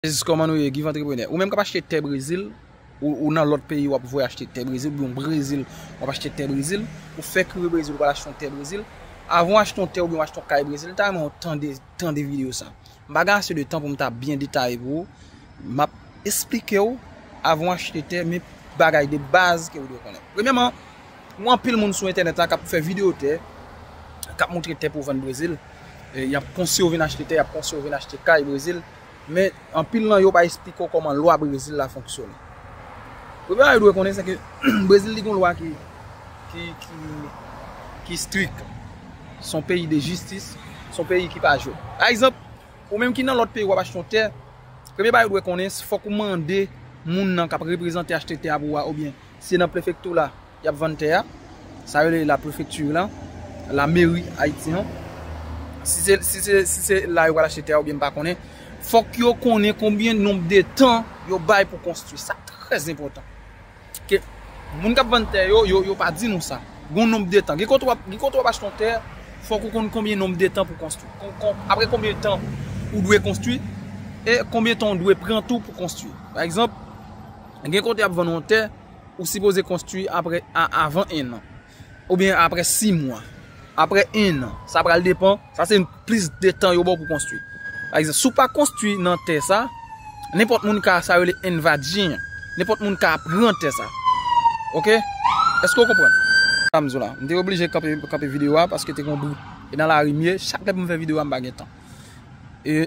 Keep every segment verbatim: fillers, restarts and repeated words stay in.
Kòman nou ye, Give Entrepreneur? Ou menm k ap achte tè Brezil, ou, ou nan lòt peyi, w ap voye achte tè Brezil, oubyen w Brezil, w ap achte tè Brezil, ou fèk rive Brezil, ou pral achte yon tè Brezil. Avan w achte yon tè oubyen w achte yon kay Brezil, ta renmen w tande, tande videyo sa. M pa gen ase de tan pou m ta byen detaye pou ou. M ap esplike w avan w achte tè, men bagay de baz ke w dwe konnen. Premyèman, ou anpil moun sou entènèt la k ap fè videyo tè, k ap montre tè pou vann Brezil. E, y ap konsiy w vin achte tè, y ap konsiy w vin achte kay Brezil. Men anpil nan yo pa esplike w kòman lwa Brezil la fonksyone. Premye bagay ou dwe konnen, se ke Brezil li gon lwa ki, ki, ki, ki strik. Se yon peyi de jistis, se yon peyi ki pa jwe. Pa egzanp, ou menm ki nan lòt peyi w ap achte yon tè, premye bagay ou dwe konnen, fòk ou mande moun nan k ap reprezante achte tè a pou ou a, oubyen si se nan prefekti la, y ap vann tè a. Sa yo rele la prefekti la, la meri Ayiti an. Si se, si se, si se la yo pral achte tè a oubyen m pa konnen, fòk yo konnen konbyen nonb de tan yo bay pou konstwi. Sa trè enpòtan. Ke moun k ap vann tè yo, yo, yo pa di nou sa. Gon nonb de tan. Gen kote w ap, gen kote w ap achte yon tè, fòk ou konn konbyen nonb de tan pou konstwi. Kon, kon, apre konbyen tan ou dwe konstwi, e konbyen tan ou dwe pran tou pou konstwi. Pa egzanp, gen kote y ap vann yon tè, ou sipoze konstwi apre, a, avan en an. Oubyen apre sis mwa. Apre en an. Sa pral depann. Sa se plis de tan yo ba w pou konstwi. Pa egzanp, si w pa konstwi nan tè sa, nenpòt moun ka, sa yo rele envadi an. Nenpòt moun ka pran tè sa. Oke? Èske w konprann? Sa m di w la. M te oblije kanpe, kanpe videyo a paske te gen yon bri. E nan lari m ye, chak lè pou m fè videyo a, m pa gen tan. E,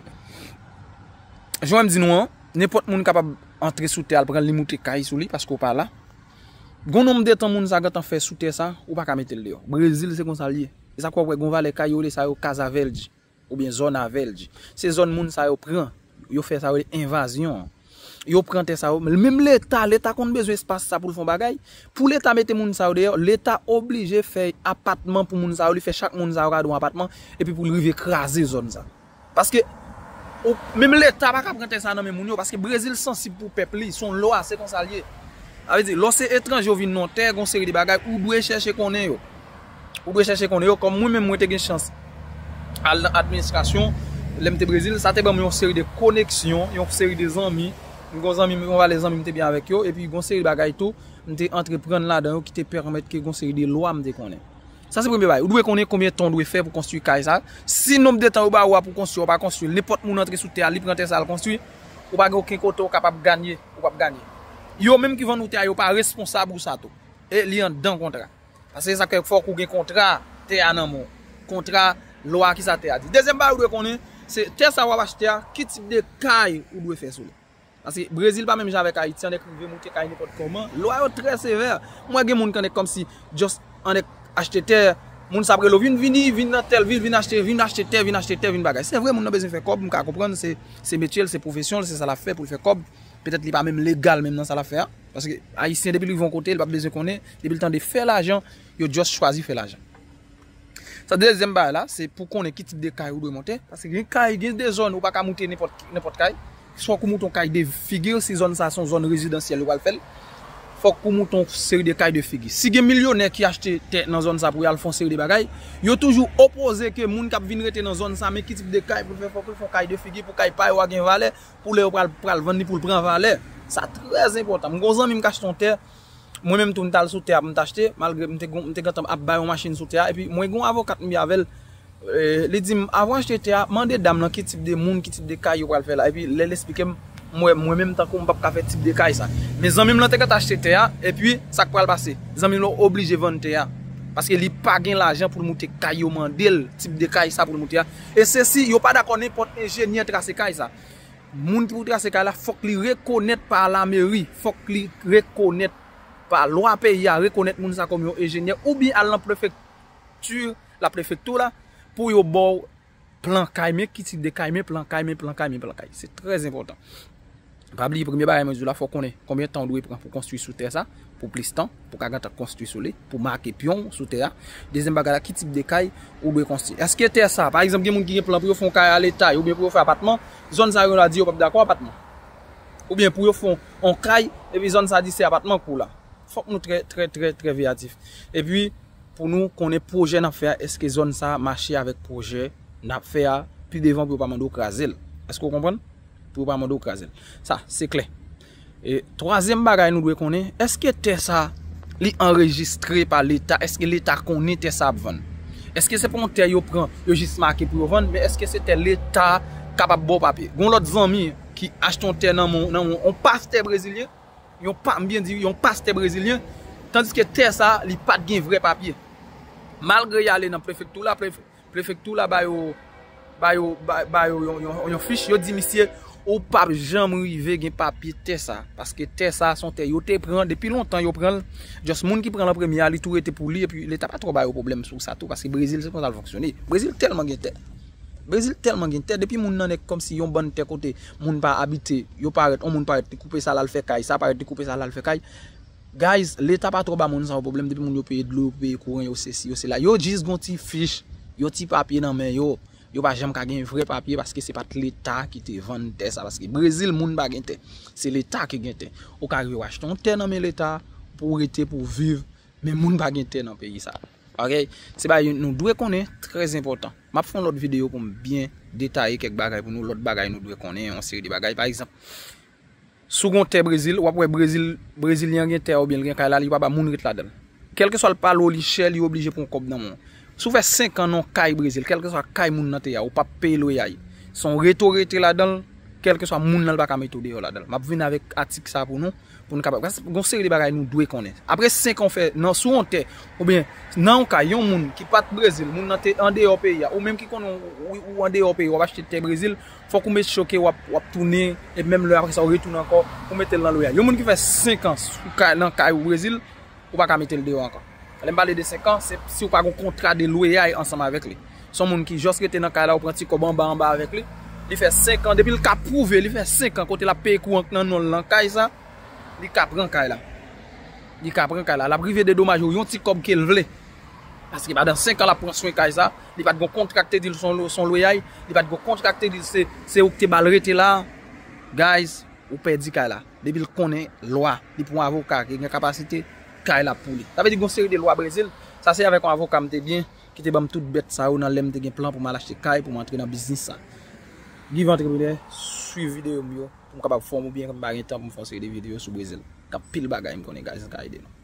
jan m di nou an, nenpòt moun kapab antre sou tè a, l pran l, li moute kay sou li, paske w pa la. Gon nonb de tan moun sa gentan fè sou tè sa, ou pa ka mete l deyò. Brezil, se konsa l ye. E sa k fè w wè gon valè kay, yo rele sa yo Casa Verde, oubyen Zona Verde. Se zòn moun sa yo pran, yo fè sa yo rele envazyon. Yo pran tè sa yo. Menm Leta, Leta konn bezwen espas sa pou l fè yon bagay. Pou Leta mete moun sa yo deyò, Leta oblije fè apatman pou moun sa yo, li fè chak moun sa yo kado yon apatman, epi pou l rive kraze zòn sa. Paske, ou, menm Leta pa ka pran tè sa nan men moun yo, paske Brezil sansib pou pèp li, se yon lwa, se konsa l ye. Sa vle di, lè w se etranje, w vin nan yon tè, gen yon seri de bagay, ou dwe chèche konnen yo. Ou dwe chèche konnen yo, kòm mwen menm, mwen te gen chans al nan administrasyon, lè m te Brezil, sa te ban m yon seri de koneksyon, yon seri de zanmi, m gen yon zanmi, yon valè zanmi m te byen avèk yo, epi gen yon seri de bagay tou, m te antreprann ladan yo ki te pèmèt ke gen yon seri de lwa m te konnen. Sa se premye bagay. Ou dwe konnen konbyen tan w dwe fè pou konstwi kay sa. Si nonb de tan yo ba ou a pou konstwi, ou pa konstwi l, nenpòt moun antre sou tè a, li pran tè sa, l konstwi, ou pa gen okenn kote ou kapab ganye, ou p ap ganye. Yo menm ki vann ou tè a, yo pa responsab ou sa tou. E li anndan kontra. Paske sa k fè fòk ou gen kontra tè a nan men w. Kontra lwa ki sa tè a di. Dezyèm bagay ou dwe konnen, se tè sa w ap achte a, ki tip de kay ou dwe fè sou li. Paske Brezil pa menm jan avèk Ayiti, annèk rive moute kay nenpòt kòman. Lwa yo trè sevè. M wè gen moun ki annèk kòmsi just annèk achte tè. Moun sa ap rele w, vin, vini, vin nan tèl vil, vin achte, vin achte tè, vin achte tè, vin bagay. Se vre, moun nan bezwen fè kòb, m ka konprann, se, se metye l, se pwofesyon l, se sa l ap fè pou l fè kòb. Petèt li pa menm legal menm nan sa l ap fè a. Paske Ayisyen, depi l rive yon kote, li p ap bezwen konnen, depi l tande fè lajan, yo just chwazi fè lajan. Sa dezyèm bagay la, se pou konnen ki tip de kay ou dwe monte. Paske gen kay, gen de zòn ou pa ka moute nenpòt, nenpòt kay. Fòk ou moute yon kay de figi, si zòn sa se yon zòn rezidansyèl yo pral fè l. Fòk ou moute yon seri de kay de figi. Si gen milyonè ki achte tè nan zòn sa pou y al fè yon seri de bagay, yo toujou opoze ke moun k ap vin rete nan zòn sa, men ki tip de kay pou l fè, fòk l fè yon kay de figi pou kay pa yo a gen valè, pou lè yo pral, pral vann li pou l pran valè. Sa trè enpòtan. M gen yon zanmi m k achte yon tè, mwen menm tou, m t al sou tè a pou m t achte, malgre m te gon, m te gentan ap bay yon machin sou tè a, epi mwen gen yon avoka m ye avè l, e, li di m, avan w achte tè a, mande dam nan ki tip de moun, ki tip de kay yo pral fè la, epi lè l esplike m, m wè mwen menm tankou m p ap ka fè tip de kay sa. Men zanmi m lan te gentan achte tè a, epi sa k pral pase? Zanmi m lan oblije vann tè a, paske li pa gen lajan pou l moute kay yo mande l, tip de kay sa pou l moute a. E se si yo pa dakò nenpòt enjenyè trase kay sa. Moun ki pou trase kay la, fòk li rekonèt pa lameri, fòk li rekonèt pa lwa peyi a, rekonèt moun sa kòm yon enjenyè, oubyen al nan prefekti, la prefekti la, pou yo ba w plan kay, men ki tip de kay, men plan kay, men plan kay, men plan kay. Se trè enpòtan. Pa bliye, premye bagay mwen di w la, fò w konnen konbyen tan w dwe pran pou konstwi sou tè sa, pou plis tan, pou w ka gentan konstwi sou li, pou make pyon w sou tè a. Dezyèm bagay la, ki tip de kay ou dwe konstwi? Èske tè sa, pa egzanp, gen moun ki gen plan pou yo fè yon kay a letay, oubyen pou yo fè apatman, zòn sa yo la di yo p ap dakò apatman. Oubyen pou yo fè yon, yon kay, epi zòn sa di se apatman k pou la. Fòk nou trè, trè, trè, trè veyatif. Epi, pou nou konnen pwojè n ap fè a, èske zòn sa mache avèk pwojè n ap fè a pi devan pou yo pa mande w kraze l. Èske w konprann? Pou yo pa mande w kraze l. Sa, se klè. E twazyèm bagay nou dwe konnen, èske tè sa li anrejistre pa Leta? Èske Leta konnen tè sa ap vann? Èske se pa yon tè yo pran, yo jis make pou yo vann, men èske se tè Leta kapab ba w papye? Gon lòt zanmi ki achte yon tè nan men nan men yon pastè brezilyen, yon pa, m byen di, yon pastè brezilyen, tandiske tè sa, li pa t gen vrè papye. Malgre y ale nan prefekti la, prefe- prefekti la ba yo, ba yo, ba, ba yo yon, yon, yon fich, yo di misye, ou p ap janm rive gen papye tè sa, paske tè sa se yon tè yo te pran depi lontan, yo pran l, just moun ki pran l an premye a, li tou rete pou li, epi Leta pa twò ba yo pwoblèm sou sa tou, paske Brezil se konsa l fonksyone. Brezil tèlman gen tè. Brezil tèlman gen tè, depi moun nan nèk kòmsi yon bann tè kote moun pa abite, yo parèt, yon moun parèt, li koupe sa l al fè kay, sa parèt, li koupe sa l al fè kay. Guys, Leta pa twò ba moun sa yo pwoblèm, depi moun yo peye dlo, yo peye kouran, yo sesi, yo sela. Yo jis gon ti fich, yon ti papye nan men yo. Yo pa janm ka gen vrè papye paske se pa t Leta ki te vann tè sa. Paske Brezil, moun pa gen tè. Se Leta ki gen tè. Ou ka rive w achte yon tè nan men Leta pou w rete, pou w viv, men moun pa gen tè nan peyi sa. Ok? Se bagay nou dwe konnen, trè enpòtan. M ap fè yon lòt videyo pou m byen detaye kèk bagay pou nou, lòt bagay nou dwe konnen, yon seri de bagay. Pa egzanp, si w gen yon tè Brezil, w ap wè Brezil, Brezilyen an gen tè a oubyen l gen kay la, li pa ba moun ret ladan l. Kèlkeswa l pa lwe w, li chè, li oblije pran yon kòb nan men w. Si w fè senk an nan yon kay Brezil, kèlkeswa kay moun nan te ye a, ou p ap peye lwaye. Se yon rete w rete ladan l, kèlkeswa moun nan, l pa ka mete w deyò ladan l. M ap vin avèk atik sa pou nou, pou nou kapab. Paske gon seri de bagay nou dwe konnen. Apre senk an w fè nan, sou yon tè, oubyen nan yon kay, yon moun ki pa t Brezil, moun nan te andeyò peyi a, ou menm ki konnen ou, ou, ou andeyò peyi, w ap achte tè Brezil, fòk ou make sure ke w ap, w ap tounen, e menm lè apre sa, ou retounen ankò, ou mete l nan lwaye. Yon moun ki fè senk an sou kay, nan kay ou Brezil, ou pa ka mete l deyò ankò. Lè m pale de senk an, se si w pa gon kontra de lwaye ansanm avèk li. Se yon moun ki just rete nan kay la, ou pran ti kòb anba anba avèk li. Li fè senk an, depi l ka pwouve, li fè senk an, kote l ap peye kouran k nan non l nan kay sa, li ka pran kay la. Li ka pran kay la. L ap rive dedomaj ou yon ti kòb ke l vle. Paske pandan senk an, l ap pran swen kay sa. Li pa t gon kontra k te di l se yon lwaye. Li pa t gon kontra k te di l se, se ou k te ba l rete la. Guys, ou pèdi kay la. Depi l konnen lwa, li pran avoka ki gen kapasite, kay la pou li. Sa vle di gon seri de lwa Brezil. Sa se avèk yon avoka m te byen, ki te ban m tout bèt sa yo nan lè m te gen plan pou m al achte kay, pou m antre nan biznis sa. Give Entrepreneur, swiv videyo m yo, pou m kapab fòme w byen, pou m pa gen tan pou m fè yon seri de videyo sou Brezil. Gen anpil bagay m konnen, guys, ka ede nou.